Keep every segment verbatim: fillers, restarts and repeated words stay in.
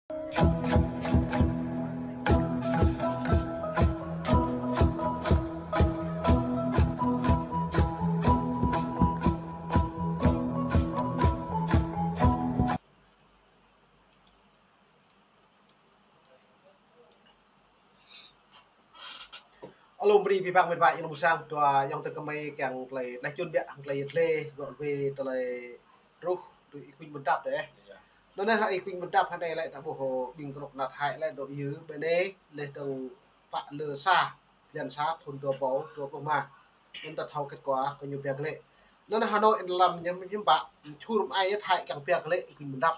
Alum bri pi păng met wa yang ƀu sang, dua yang tơ kơmơi kiăng tơlơi, tơlơi čun biă hăng tơlơi yet lê, rŏ wê tơlơi truh, tui Y Quynh Bun Dap dêh. Anŭn neh, Y Quynh Bun Dap hơnai lĕ ta ƀuh ƀing kơnuk kơna Thái lĕ dŏ yư ƀơi anai, leh dơ̆ng pă lơ sa, blan sa thun dua rơbâo dua pluh rơma. Anŭn ta thâo kết quả kơ ñu biă glaĭ. Anŭn neh Hà Nội lăm ñu hiư̆m pă, čur mă ai Thái kiăng biă glaĭ Y Quynh Bun Dap.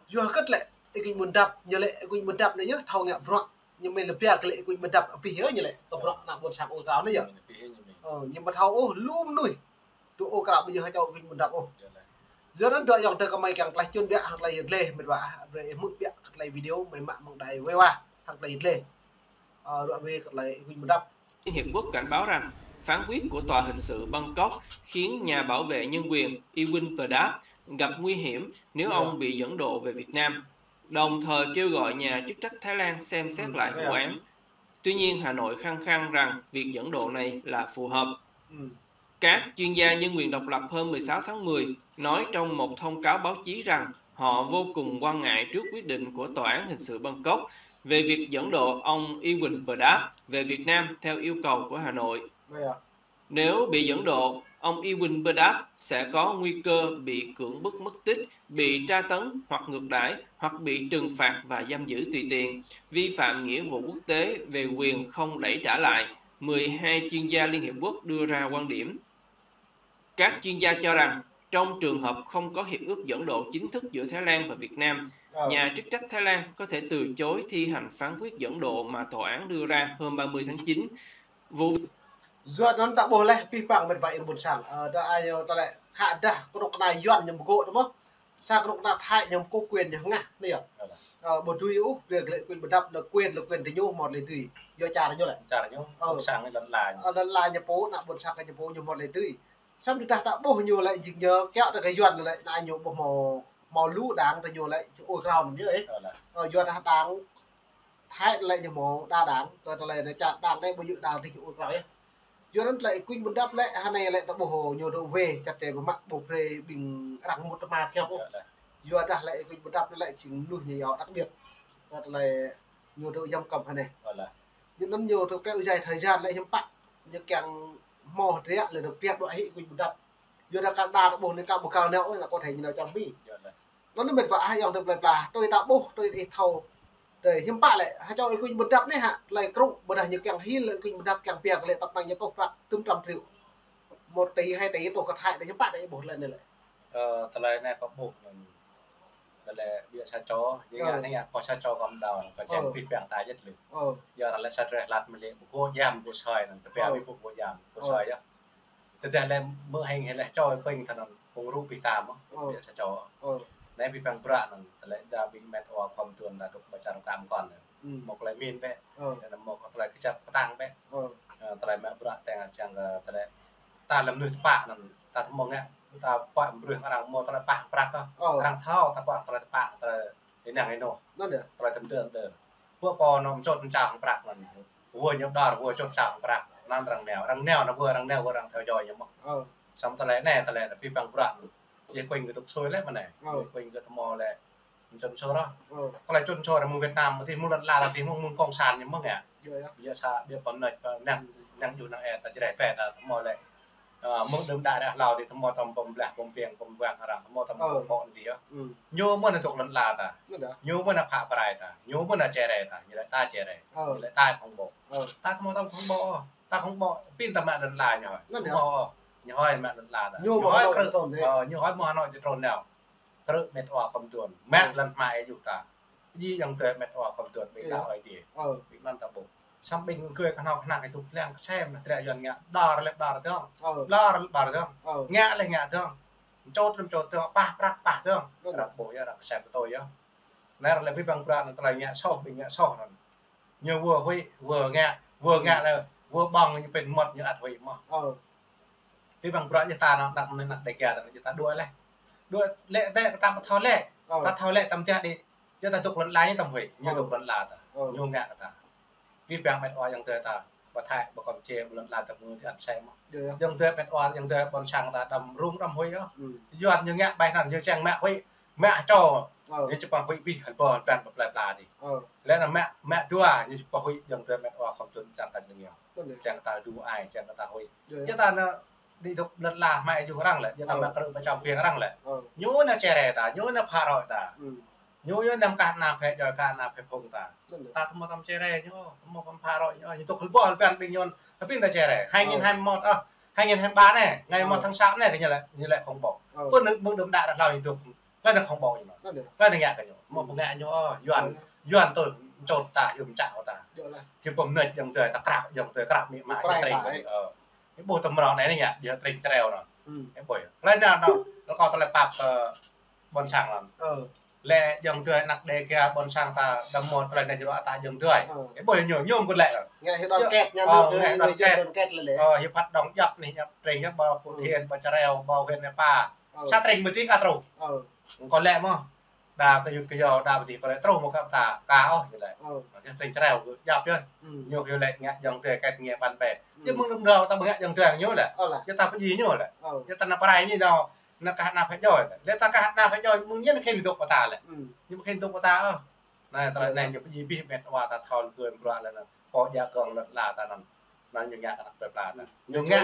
Yua hơget lĕ Y Quynh Bun Dap, ñu lĕ Y Quynh Bun Dap anai yơh thâo ngă bruă. Ñu mơ̆n lĕ biă glaĭ Y Quynh Bun Dap abih yơh ñu lĕ. Kơ bruă ană ƀôn sang ur krao anai yơh. Ơ, ñu ƀu thâo ôh, lu mơnuih. Tui ur krao ƀu djơ̆ hơčâo Y Quynh Bun Dap ôh. Yua anŭn dua yang tơ kơmơi kiăng tơlơi čun biă hăng tơlơi yet lê met wa, brơi ih hmư̆ biă kơ tơlơi video mơ̆ng mă mơ̆ng đài wê wa hăng tơlơi yet lê. Ơ, rŏ wê kơ tơlơi Y Quynh Bun Dap. Liên Hiệp Quốc cảnh báo rằng phán quyết của Tòa Hình sự Bangkok khiến nhà bảo vệ nhân quyền Y Quynh Bun Dap gặp nguy hiểm nếu ông bị dẫn độ về Việt Nam, đồng thời kêu gọi nhà chức trách Thái Lan xem xét lại vụ án. Tuy nhiên, Hà Nội khăng khăng rằng việc dẫn độ này là phù hợp. Các chuyên gia nhân quyền độc lập hôm mười sáu tháng mười nói trong một thông cáo báo chí rằng họ vô cùng quan ngại trước quyết định của Tòa án Hình sự Bangkok về việc dẫn độ ông Y Quynh Bun Dap về Việt Nam theo yêu cầu của Hà Nội. Nếu bị dẫn độ, ông Y Quynh Bun Dap sẽ có nguy cơ bị cưỡng bức mất tích, bị tra tấn hoặc ngược đãi, hoặc bị trừng phạt và giam giữ tùy tiện, vi phạm nghĩa vụ quốc tế về quyền không đẩy trả lại, mười hai chuyên gia Liên Hiệp Quốc đưa ra quan điểm. Các chuyên gia cho rằng, trong trường hợp không có hiệp ước dẫn độ chính thức giữa Thái Lan và Việt Nam, nhà chức trách Thái Lan có thể từ chối thi hành phán quyết dẫn độ mà tòa án đưa ra hôm ba mươi tháng chín. Vụ Yua anŭn ta ƀuh leh pi păng met wa yang ƀôn sang. Ơ, ta ai ñu tơlơi khă dah kơnuk kơna Yuan ñu mơgŏ tơ mơ̆. Sa kơnuk kơna Thái ñu mơgŏ quyền ñu hơngah anai yơh. Ơ, ƀu dưi ôh, brơi glaĭ Y Quynh Bun Dap lĕ quyền, lĕ quyền tơ ñu mơ̆ lĕ dưi. Yua čar ñu lĕ. Čar ñu, ơ, ƀôn sang lŏn la ñu. Ơ, lŏn la ñu pô, ană ƀôn sang kơ ñu pô ñu mơ̆ lĕ dưi. Samơ̆ tơdah ta ƀuh ñu lĕ jing ñu kiaŏ tơ kơ Yuan lĕ, anai ñu ƀuh hmâo, hmâo lu đang tơ ñu lĕ, ur krao anŭn yơh ê. Ơ, yua dah đang Thái lĕ ñu hmâo đa đang, kơ tơlơi anai čar đang anai ƀu djơ̆ đang tơ ñu ur krao yơh. Yua anŭn tơlơi Y Quynh Bun Dap lĕ, hơnai lĕ ta ƀuh ñu dŏ wê, čăt tơ ƀu mă ƀu brơi ƀing arăng mŭt tơma kiăng ôh. Yua dah lĕ Y Quynh Bun Dap lĕ jing mơnuih ñu yua đặc biệt. Kơ tơlơi ñu dŏ giam cầm hơnai. Yua anŭn ñu dŏ kéo dài thời gian lĕ hiư̆m pă. Ñu kiăng hmâo hơdră lĕ dŏ biă dŏ hĭ Y Quynh Bun Dap. Yua dah kơ đa ta ƀuh anai kơ ƀu kơ nao ôh, ană kơ thei ñu nao čang mi. Anŭn met wa ah yang tơ plơi pla, tui ta ƀuh, tui ih thâo. Tơ hiư̆m pă lĕ, hơčâo Y Quynh Bun Dap anai hă, tơlơi krŭ, ƀôdah ñu kiăng hil lĕ Y Quynh Bun Dap kiăng biă glaĭ tơpă ñu tuh prăk tơm trăm triệu. Một tỷ, hai tỷ tuh kơ Thái, tơ hiư̆m pă tơ ih ƀuh tơlơi anai lĕ. Ơ, tơlơi anai kâo ƀuh anŭn. Tơlơi biă sa čô, ñu ngă anai ngă pô sa čô kơ mơdâo, kơ čang pi păng ta yet lĕ. Yua arăng lĕ sa drơi hlăt mơ̆ lĕ, ƀu gơ̆ jam, ƀu soi anŭn, tơbiă ƀu gơ̆ jam, ƀu soi yơh. Tơdah lĕ mơ̆ hing hĭ lĕ čô Y Quynh thâo anŭn pơrŭ pi ta mơ̆, biă sa čô. Anai pi păng bruă anŭn, tơlơi đa ƀing met wa khŏm tuan ta tŭk ƀơi čar kăm kŏn. Mơ̆ tơlơi min bĕ. Anŭn mơ̆ tơlơi kơjăp kơtang bĕ. Ơ, tơlơi mă bruă tơng čang kơ tơlơi ta lăm mơnuih tơpă anŭn, ta thâo mơ̆ ngă, ta pă mơnuih arăng mơ̆ tơlơi pah prăk kơ. Arăng thâo ta pă tơlơi tơpă, tơlơi ih năng ih noh. Tơlơi tơm tơm tơm. Ƀu pô anŭn čôt čao hăng prăk anŭn. Wơ̆ ñu đar, wơ̆ čôt čao hăng prăk. Anŭn arăng nao, arăng nao, anŭn wơ̆ arăng nao, wơ̆ arăng thâo joi ñu mơ̆. Samơ̆ tơlơi anai, tơlơi anŭn pi păng bruă anŭn. Yua Y Quynh kơ tŭk sui leh mơ̆ anai. Yua Y Quynh kơ tơmô lĕ. Čun čô rŏh. Tơlơi čun čô rŏh mơ̆ng Việt Nam, mơ̆ng tih mơ̆ng lŏn la, tih mơ̆ng, mơ̆ng cộng sản ñu mơ̆ng yơh. Yua yơh. Biă sa, biă pơnơč, pơ năng, năng djuh năng ê, ta Jrai pĕ, ta tơmô lĕ. Ơ, mơ̆ng đưm đă ră hlâo tih tơmô tơm pơm blah, pơm piăng, pơm wang arăng, tơmô tơm pơm ƀô̆ tih yơh. Ñu mơ̆n tŭk lŏn la ta. Ñu mơ̆n phă prai ta. Ñu mơ̆n čơrai ta. Ñu lĕ ta čơrai. Ñu lĕ ta khŏng ƀô̆. Ta tơmô tơm khŏng ƀô̆. Ta khŏng ƀô̆. Pin ta mă lŏn la ñu hơi. Ñu hơi mă lŏn la ta. Ñu hơi krư̆. Ơ, ñu hơi mơ̆ Hà Nội tơtrôn nao. Krư̆ met wa khŏm tuan. Mă lŏn hmua ih juh ta. Djơ̆ yang tơ met wa khŏm tuan ƀing đa ơi djơ̆. Ƀing anŭn ta ƀuh. Samơ̆ ƀing gơ̆ kơnuk kơna ih tŭk lăng kơsem, hơdră Yuan ngă. Đar lĕ đar dơ̆ng. Đar lĕ đar dơ̆ng. Ngă lĕ ngă dơ̆ng. Čôt lĕ čôt dơ̆ng, pah prăk pah dơ̆ng. Arăng ƀuh yơh, arăng kơsem kơtoi yơh. Anai arăng lĕ pi păng bruă anŭn tơlơi ngă soh, ƀing ngă soh anŭn. Ñu wơ̆ huĭ, wơ̆ ngă, wơ̆ ngă lĕ, wơ̆ ƀơ̆ng ñu pĭn mơmŏt ñu ăt huĭ mơ̆. Pi păng bruă ñu ta anŭn, đăk mơnuih anăk Dêga ta anŭn, ñu ta đuaĭ leh. Đuaĭ lĕ tĕ kơ ta ƀu thâo lĕ. Ta thâo lĕ ta mơtiah đĭ. Yua ta dŏ lŏn ala ñu tăm huĭ, ñu dŏ lŏn ala ta. Ñu ngă kơ ta. Ƀing met wa ayŏng adơi ta, ƀă Thái, ƀă Kampuchia, lŏn ala ta mơ̆ng ti ăn sai mơ̆n. Ayŏng adơi met wa, ayŏng adơi ƀôn sang ta đăm rŭng đăm huĭ yơh. Yuan ñu ngă ƀai anŭn, ñu čang mă huĭ, mă čô. Ñu či pă huĭ ƀing hơbâo hơbăn pơplai pla dih. Lĕ anŭn mă, mă dua, ñu či pă huĭ ayŏng adơi met wa khŏm tŭn čang ta lưng yơh. Čang ta du ai, čang ta huĭ. Yua ta anŭn Đĭ dŏ lŏn ala hmai juh arăng lĕ, yua ta mă krư̆ pơčăm piêng arăng lĕ. Ñu anŭn čere ta, ñu anŭn phara ta. Ñu anŭn năm kah ană phe djai, kah ană phe phung ta. Ta tơma tăm čere ñu, tơma tăm phara ñu, ñu dŏ hơbâo hơbăn ƀing ñu, hơbĭn ta čere. Hai nghìn hai mươi mốt, ơ, hai nghìn hai mươi ba anai, ngày một tháng sáu anai, kơ ñu lĕ, ñu lĕ công bố. Pơ anŭn mơ̆ng đưm đă đă hlâo ñu dŏ, lĕ anŭn công bố ñu. Lĕ anŭn ngă kơ ñu. Mơ̆ pơngă ñu, ơ, Yuan, Yuan tui, čô ta, Yuan čă ta. Hiư̆m pơmnĕč ayŏng adơi ta krao, ayŏng adơi krao mĭ ma, ñu tring kơ ñu, ơ. Ih ƀuh tơmrâo anai anai ngă, ih tring čreo anŭn. Ih ƀuh. Lĕ anŭn, anŭn, rơkâo tơlơi pap, ơ, ƀôn sang anŭn. Lĕ ayŏng adơi anăk Đêga ƀôn sang ta đăm mơ̆ tơlơi anai jrŏ ta ayŏng adơi. Ih ƀuh ñu, ñu mơ̆ kơ lĕ. Ngă hĭ đoàn kết, ngă hĭ đoàn kết lĕ lĕ. Ơ, hĭ phat dŏng djŏp anai, ñu tring ñu ƀâo Phú Thiện, ƀâo Čreo, ƀâo huyện Êpa. Sa tring mơ̆ ti ka truh. Kơ lĕ mơ̆. Đa kơ yŭt kơ yâo, đa pơdih kơ lĕ truh mơ̆ kơ ta, ka ôh, ñu lĕ. Kơ tring čreo kơ djŏp yơh. Ñu kơ lĕ ngă ayŏng adơi, kĕt ngă ƀăn bĕ. Yua mơ̆ng đưm đă ta ƀu ngă ayŏng adơi ñu lĕ. Yua ta pơdjai ñu lĕ. Yua ta ană prai ñu đa, ană kah ană phe djai lĕ. Lĕ ta kah ană phe djai, mơ̆ng ñu khĭn dŏ pơ ta lĕ. Ñu khĭn dŏ pơ ta, ơ. Anai, tơlơi anai ñu pơdjai ƀing met wa ta thâo lơ̆m bruă lĕ anŭn. Pô djă gơ̆ng lŏn ala ta anŭn. Anŭn ñu ngă kơ anăk plơi pla ta. Ñu ngă,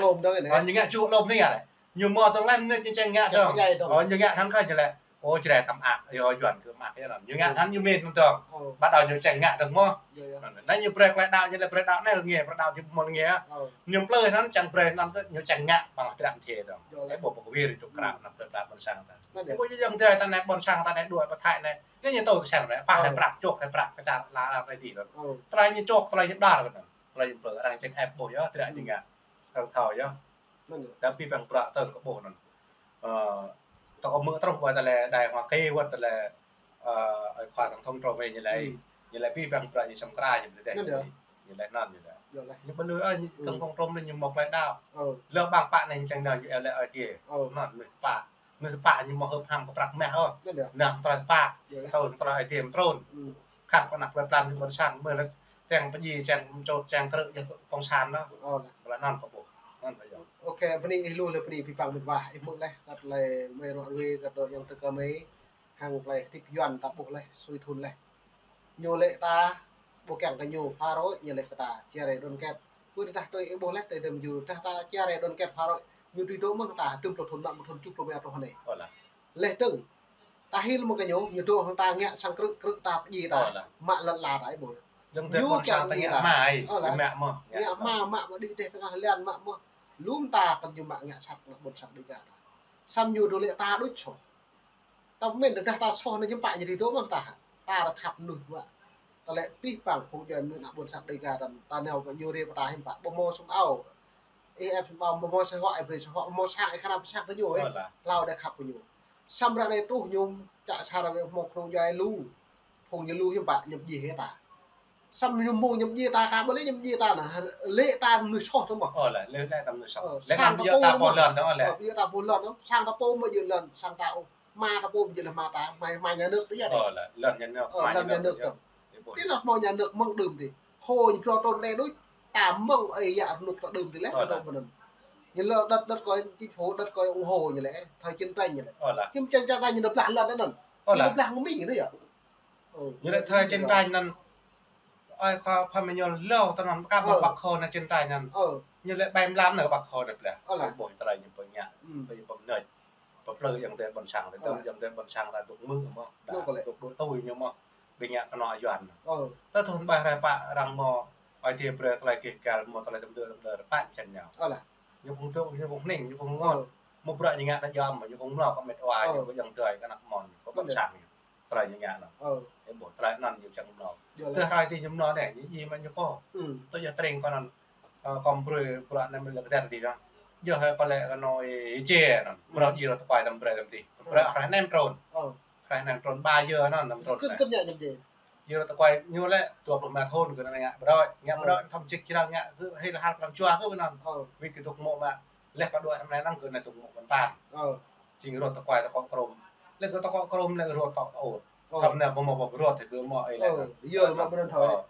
ñu ngă čuh lŏm anai ngă lĕ. Ñu mơ̆ tơlơi anai ñu čang ngă dơ̆ng. Ơ, ñu ngă anŭn kơ ñu lĕ. Ơ, Jrai tăm ak, yua Yuan kơ mă kơ anŭn. Ñu ngă anŭn ñu mĭn mơ̆n dơ̆ng. Ƀă đao ñu čang ngă dơ̆ng mơ̆. Anŭn, anŭn ñu brơi tơlơi đaŏ ñu lĕ brơi đaŏ anai lĕ ngă, brơi đaŏ ñu mơ̆ lĕ ngă. Ñu plơi anŭn čang brơi anŭn kơ ñu čang ngă ƀăng hơdră mơ̆ dơ̆ng. Ih ƀuh pơkơwir čŭk krao anăk plơi pla ƀôn sang ta. Ih ƀuh ayŏng adơi ta anai ƀôn sang ta anai đuaĭ pơ Thái anai. Anai ñu tui kơ sang anai, pah anai prăk, čŏk anai prăk, kơ čar la la anai dih anŭn. Tơlơi ñu čŏk, tơlơi ñu đar kơ anŭn. Tơlơi ñu plơi, arăng čang ĕp ƀuh yơh, tơlơi ñu ngă. Arăng thâo yơh. Anŭn yơh. Tapi ƀing bruă tơl kơ ƀuh anŭn. Ơ, ta kơ mơ̆ truh wơ̆t tơlơi đài Hoa Kỳ wơ̆t tơlơi, ơ, ơi khua tổng thống Trump ñu lĕ. Ñu lĕ ƀing bruă ñu săm kra ñu ƀu dih. Ñu lĕ anŭn ñu lĕ. Ñu ƀu lui, ơ, tổng thống Trump anai ñu mơ̆ plơi đaŏ. Lơ ƀăng pă anai ñu čang nao ñu lĕ ơi adai. Anŭn mơ̆ pă. Mơ̆ pă ñu mơ̆ hơ̆p hăng kơ prăk mah ôh. Anŭn tơlơi pă. Tơl tơlơi ơi adai mơ̆ trŭn. Khăp kơ anăk plơi pla ñu ƀôn sang, ƀơi lĕ čang pơdjai, čang čŏk, čang krư̆, yua kông san anŭn. Ƀơi anŭn kơ ƀuh. Anŭn ƀơi yơh. Ôkê, bơni ih lu lĕ bơni pi păng mĭt wa, ih hmư̆ leh, kơ tơlơi mơi ruă ruai, kơ tơlơi ayŏng adơi kơ mơi, hăng tơlơi tip Yuan ta ƀuh leh, sui thun leh. Ñu lĕ ta, ƀu kiăng kơ ñu phara, ñu lĕ kơ ta, chia rẽ đoàn kết. Ƀu dah tui ih ƀuh leh, tơdah mơ̆ yua, dah ta chia rẽ đoàn kết phara, ñu tui dŏ mơ̆n ta, tơm pluh thun mă, mơ̆ thun čuh pluh mă truh anai. Leh dơ̆ng, ta hil mơ̆ kơ ñu, ñu dŏ hăng ta ngă sang krư̆, krư̆ ta pơdjai ta. Mă lŏn ala ta ih ƀuh. Ñu kiăng ta ngă ma, ih mă mơ̆. Ngă ma, mă mơ̆ đĭ teh tơngah lian mă mơ̆. Lŏm ta kơ ñu mă ngă sat anăk ƀôn sang Đêga ta. Săm ñu dŏ lĕ ta đôč soh. Ta mĭn tơdah ta soh anai hiư̆m pă ñu tui dŏ mơ̆n ta. Ta rơkhăp mơnuih mă. Tơlơi ƀing phung djuai mơnuih anăk ƀôn sang Đêga ta, ta nao kơ ñu rai pơ ta hiư̆m pă. Ƀu hmâo sum ao. Ih ĕp sum ao, ƀu hmâo sơhuă, ih brơi sơhuă, ƀu hmâo sang, ih khăp sang kơ ñu, ih. Hlâo đe khăp kơ ñu. Săm ră anai truh ñu čă sa ră wĕ hmâo kơnung djuai lu. Phung ñu lu hiư̆m pă ñu pơdjai hĭ ta. Săm ñu hmâo ñu pơdjai ta ka ƀu lĕ ñu pơdjai ta anai, lĕ ta mơnuih soh tơ̆ mơ̆. Ơ, lĕ, lĕ, lĕ ta mơnuih soh. Ơ, lĕ sang ta pô lăm yua ta pô lŏn tơ̆ lĕ. Ơ, yua ta pô lŏn tơ̆, sang ta pô mơ̆ yua lŏn, sang ta ôh. Ma ta pô mơ̆ yua lĕ ma ta, ma, ma nhà nước tơ̆ yơh. Ơ, lĕ, lŏn nhà nước, ơ, ma lŏn nhà nước tơ̆. Ih ƀuh. Tui anŭn hmâo nhà nước mơ̆ng đưm dih. Hô ñu phrâo trŭn anai đôč, ta mơ̆ng ơi yă rơnŭk ta đưm dih leh, ơ, ta đưm anŭn. Ñu lĕ đất, đất coi chính phủ, đất coi ủng hộ ñu lĕ, thời chiến tranh ñu lĕ. Ơ, lĕ. Hiư̆m čang čang ta ñu nao blah lŏn anŭn. Ơ, lĕ. Ñu nao blah mơ̆ng Mi ñu yơh. Ơ. Ñu lĕ thời chiến tranh anŭn. Ơi, khua, khua mơñol lâo tơ anŭn, ka ƀă Bác Hồ anai chiến tranh anŭn. Ơ. Ñu lĕ ƀai mlam anai Bác Hồ anai blah. Ơ, lĕ. Ƀuh tơlơi ñu pơngă, pơñu pơmnĕč. Pơplư ayŏng adơi ƀôn sang, ayŏng adơi ƀôn sang ta dŏ mơ̆ mơ̆. Đa dŏ đuaĭ tui ñu mơ̆. Ƀing ngă kơnuk Yuan. Ơ. Tơ thun ƀai rai pă arăng mơ̆, ơi adai brơi tơlơi kih kal mơ̆ tơlơi tơm dơ̆ tơm dơ̆ pă čan ñu. Ơ, lĕ. Ñu kông tŭ, ñu kông hning, ñu kông ngot. Ơ. Mơ̆ bruă ñu ngă anai jăm, ñu kông mlâo kơ met wa, ơ, ñu kơ ayŏng adơi kơ anăk mơ̆n, kơ ƀôn sang ñu. Tơlơi ñu ngă anŭn. Ơ. Ih ƀuh tơlơi anŭn ñu čang mlâo. Tơdah rai ti ñu mlâo anai, ñu djai mă ñu pô. Tơ yua tring kơ anŭn, ơ, kơ brơi bruă anai mă lĕ kơdơ̆ng dih yơh. Yua hơi pơlĕ kơ anŏ ih čê anŭn. Mrâo djai rơ̆ tơkuai tơm brơi tơm dih. Tơm brơi hrơi anai mtrŭn. Hrơi anai mtrŭn ba yơh anŭn, mtrŭn. Kơ̆n, kơ̆n ñu djai. Djai rơ̆ tơkuai ñu lĕ dua pluh lima thun kơ anai ngă brơi. Ngă brơi, thăm čik črang ngă, kơ hil hal pran jua kơ anŭn. Wĭt kơ dŏ mơ̆ mă. Leh kơ dua hrơi anai anŭn kơ anai dŏ mơ̆ ƀôn tan. Jing rơ̆ tơkuai tơkŏ krôm. Lĕ kơ tơkŏ krôm lĕ rơ̆ tŏ tŏ. Ơ. Tơm anai ƀu hmâo pơrơt thì kơ hmâo ih lĕ. Ơ, yua hmâo pơrơt thôi. Ơ.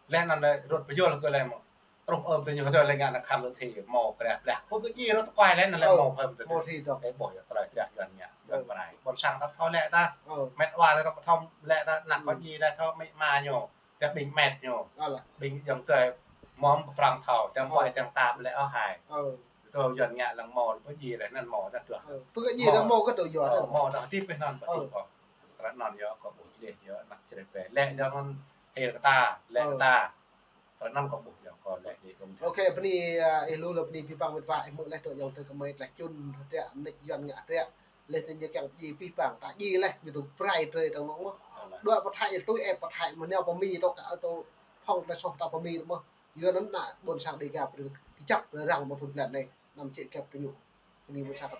Lĕ anŭn lĕ rơ̆t pơyơr kơ lĕ hmâo. Truh ơm tơ ñu hơdơi lĕ ngă anŭn khăn lơ̆ thĭ hmâo prĕ plĕ. Pô kơ djai rơ̆t tơkuai lĕ anŭn lĕ hmâo phơm tơ. Hmâo thĭ tŏ. Ơ, ƀuh yơh tơlơi triah Yuan ngă, Yuan pơrai. Ƀôn sang tơthâo lĕ ta. Ơ. Met wa lĕ tơthâo lĕ ta, ană kơ djai lĕ tơthâo met ma ñu. Tơ ƀing met ñu. Ơ lĕ. Ƀing ayŏng adơi mơ̆ng pơprăng thâo, tơm ƀai tơm tap lĕ ôh hai. Ơ. Tơ Yuan ngă lăng hmâo, pô djai lĕ anŭn hmâo ta tuh. Ơ. Pô kơ djai lĕ hmâo kơ tơ Yuan. Ơ, hmâo ta hơdip pơ anŭn ƀu hơdip ôh. Tơlơi anŭn yơh kâo ƀuh čih yơh anăk čreh pĕ. Lĕ jang anŭn hil kơ ta, lĕ kơ ta. Tơlơi anŭn kâo ƀuh yơh kâo lĕ djai kâo. Ôkê, bơni, a, ih lu lĕ bơni abih bang met wa ih hmư̆ lĕ tơ ayŏng adơi kơ met lĕ čun hơdră, mơneč Yuan ngă hơdră. Lĕ tơ ñu kiăng djai abih bang, ta djai lĕ, ñu tŭ pơrai drơi tơng nŏng mơ̆n. Ơ lĕ. Dua pơthai, tui ĕp pơthai, mơ̆ neo pơmĭn tŏ kơ tơ phŏng tơ soh ta pơmĭn mơ̆n. Yua anŭn ană ƀôn sang Dêga pơrơkơjăp răng mơ̆ng thun blan anai, anăm čĕ kĕp tơ ñu. Bơni ƀôn sang ta.